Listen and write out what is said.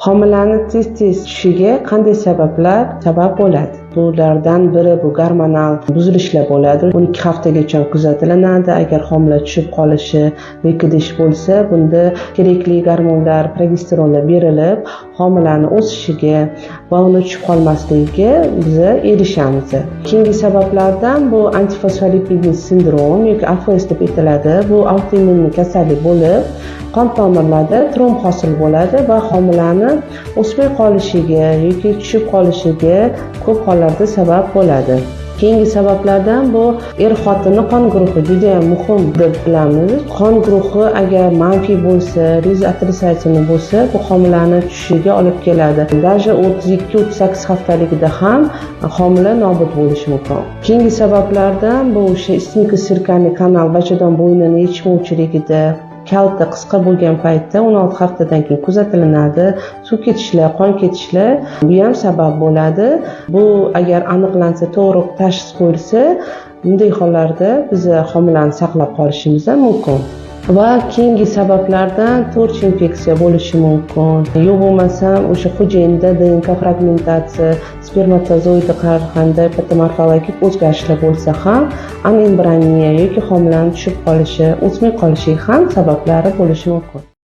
Homilani tez-tez tushishiga qanday sabablar sabab bo'ladi? Bulardan biri bu gormonal buzilishlar bo'ladi. 12 haftagacha kuzatilinadi. Agar homila tushib qolishi, выкидыш bo'lsa, bunda kerakli gormonlar, progesteronlar berilib, homilani o'sishiga va uni tushib qolmasligiga biza erishamiz. Keyingi sabablardan bu antifosfolipidli sindrom yoki AFS deb aytiladi. Bu autoimmun kasallik bo'lib, qon tomirlarda tromb hosil bo'ladi va homilani o'smay qolishiga yoki tushib qolishiga ko'p hollarda sabab bo'ladi. Keyingi sabablardan bu er xotinni qon guruhi juda ham muhim deb bilamiz. Qon guruhi agar manfiy bo'lsa, rezus отрицательный bo'lsa, bu homilani tushishiga olib keladi. Даже 32-38 haftaligida ham homila nobud bo'lishi mumkin. Keyingi sabablardan bu o'sha istmiko-sirkальный kanal, bachadon bo'ynini yetishmovchiligida, kalta, qisqa bo'lgan paytda, 16 haftadan keyin kuzatilinadi. Suv ketishlar, qon ketishlar, bu ham sabab bo'ladi. Bu agar aniqlansa, to'g'ri tashxis qo'yilsa, bunday hollarda biz homilani saqlab qolishimiz ham mumkin. Va keyingi sabablardan TORCH infeksiya bo'lishi mumkin. Yo'q bo'lmasam, o'sha xo'jayinda ДНК fragmentatsiya, spermatozoidda har qanday patomorfologik o'zgarishlar bo'lsa ham, anembrioniya yoki homilani tushib qolishi, o'smay qolishiga ham sabablari bo'lishi mumkin.